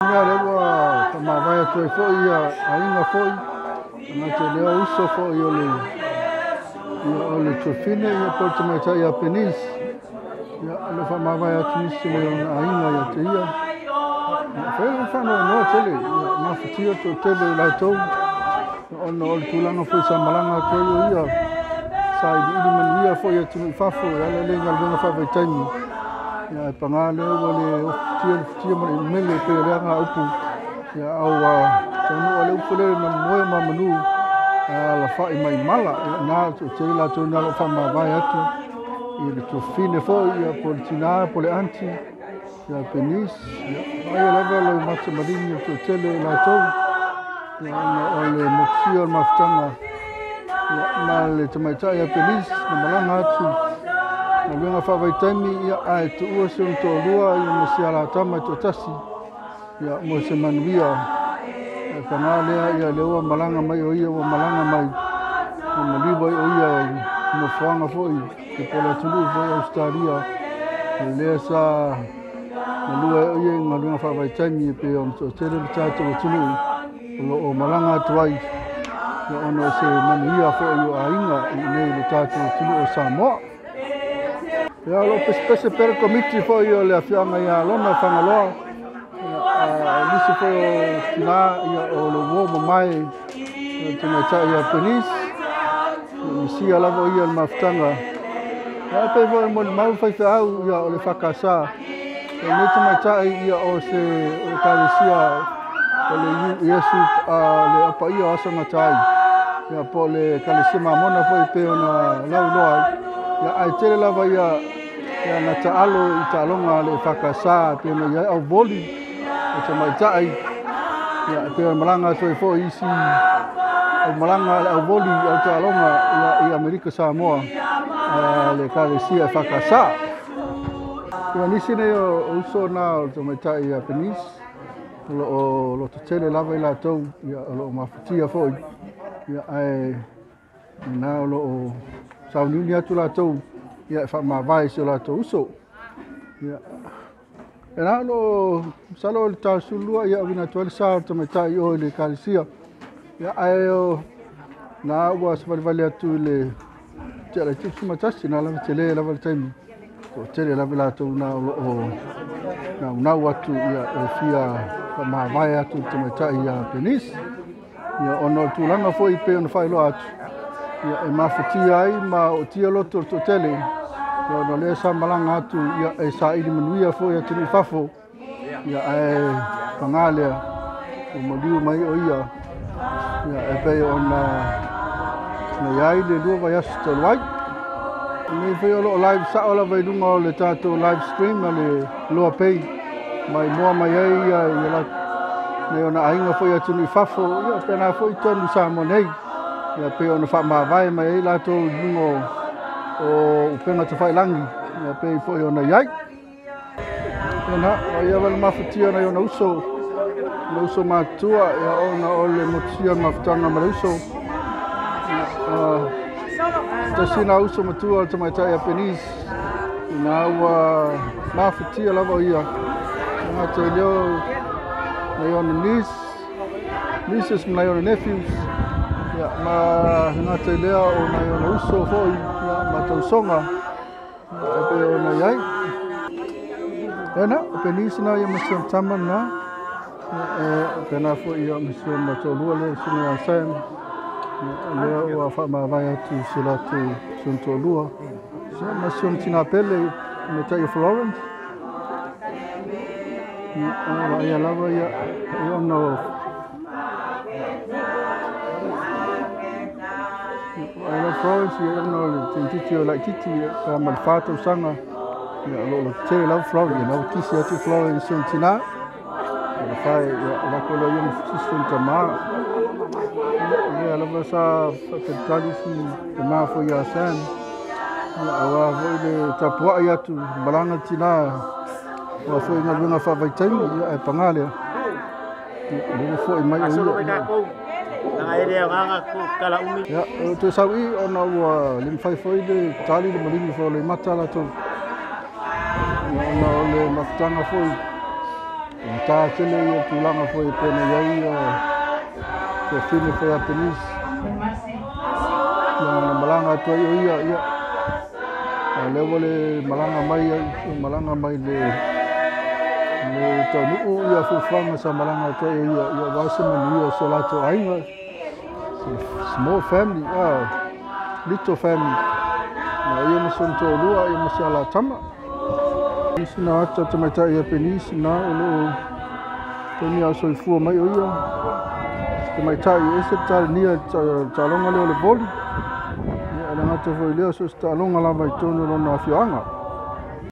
Ia lea ua faamavae atu ai foi ia aiga foi, tagata lea uso foi o le ia o le tuafine ia po o le tamaitai ia Penise. Ia o le faamavae atu nisi o ona aiga ia te ia. Ia fai le faanoanoa tele, ia mafatia le toatele o latou ona o le tulaga foi sa malaga atu ai o ia sa iliili manuia foi atunuu i fafo e ala lea i galuega faavaitaimi. Ia ae paga lea ua le ofutia le futia ma le umele pei o le aga upu. Ia a ua taunuu le upu lea na moe ma manu alafai mai mala. Ia na toatele latou na o lo o faamavae atu i le tuafine foi ia po o le tina po o le aunty ia Penise. Ia vaaia lava le mata maligi o le toatele o latou ia ona o le motusia o le mafutaga ia ma le tamaitai ia Penise na malaga atu galuega faavaitaimi ia ae tuua si ona toalua ia ma si alatama e toatasi ia mo se manuia. Ae paga lea ia lea ua malaga mai o ia ua malaga mai ua maliu ai o ia i nofoaga foi e po o le atunuu foi o Ausetalia lea sa galue ai o ia i galuega faavaitaimi e pei ona toatele le tatou atunuu o lo o malaga atu ai ia ona o se manuia foi o aiga i inei i le tatou atunuu o Samoa. Ia o lo o pesepese pea le komiti foi o le afioaga ia Lona Fagaloa. Ia nisi foi o tina ia o le uo mamae o le tamaitai ia Penise. Ia misia lava o ia le mafutaga. Ia pei foi o molimau faifeau ia o le FKS. O lenei tamaitai ia o se o le ekalesia o le Iesu le Aupaia o Aso Gata ai. Ia po o le ekalesia Mamona foi pei ona lauiloa ai. Ia ae tele lava ia ia na taalo i taaloga a le FKS pei ona i ai au voli o tamaitai. Ia pei ona malaga atu ai foi isi au malaga a le au voli au taaloga ia i Amerika Samoa le ekalesia FKS. Ia nisi nei o uso na o le tamaitai ia Penise o lo o lototele lava i latou ia o lo o mafatia foi ia ae na o lo o sauniuni atu latou ia e faamavae i si o latou uso. Ia e na o lo o masalo o le 32 ia auina atu ai le sa o le tamaitai o i le ekalesia. Ia ae o na ua savalivali atu i le tea laitiiti ma tasi na lava tele lava le taimi. Toatele lava latou na o lo o naunau atu ia e fia faamavae atu i le tamaitai ia Penise. Ia ona o le tulaga foi pei ona faailoa atu ia e mafatia ai ma ootia loto o le toatele ia ona o lea sa malaga atu ia e saili manuia foi atunuu i fafo. Ia ae paga lea ua maliu mai o ia ia e pei ona na i ai le 2 vaiaso talu ai. Nei foi o lo o live sao lava i luga o le tatou live stream a le Loa Pay mai moa mai ai ia ia nei ona aiga foi atunuu i fafo ia pena foi tonu Samoa nei ia pei ona faamavae mai ai latou i luga o upega tafailagi ia pei foi ona i ai. Ia na, ia wale mafatia na ona uso, le uso matua ia ona o le motusia o le mafutaga ma le uso. Tasi na uso matua o le tamaitai ia Penise, na ua mafatia lava o ia. Ngata i leo nai ona niece, nieces ma nai ona nephews, ia ma ngata i lea o nai ona uso foi, ia ma tausoga, ia e pei ona i ai. Ia na, o Penise na ia ma si ona tama na, ia e pena foi ia ma si ona toalua lea susuga ia Sam, ia lea ua faamavae atu i si latou si ona toalua. Ia ma si ona tina pele tamaitai o Florence. Ia vaaia lava ia e ona o Vaaia Florence ia ona o le tamaitiiti o laitiiti pe ma le 4 tausaga. Ia o lo o lototele lava Florence, ia na ua kisi atu Florence i si ona tina. O le fae ia o lako lea ia ma sisi ona tama. Ia lea lava sa faatalitali si tama foi ia Sam. Ia aua foi le tapuai atu malaga le tina ua foi galuega faavaitaimi ia ae paga lea. Ia lea ua foi mai o ia. Ia o toe sau i ona ua le mafai foi le tali le maligi foi o le mata latou. Ia ona o le mafutaga foi Faigata tele ia tulaga foi e pei ona i ai ia tuafine foi ia Penise. Ia na malaga atu ai o ia, ia. A lea ua le malaga mai ai, malaga mai le taunuu ia fuafuaga sa malaga atu ai o ia, ia aua se manuia o so latou aiga. Small family, little family. Ia ia ma si ona toalua, ia ma si alatama. Sina ata tamaitai ia Penise na o loo taimi a o soifua mai o ia. Tamaitai e ese le talenia taaloga lea o le voli. Ia e le gata foi i lea, so o se taaloga lava i totonu o lona afioaga.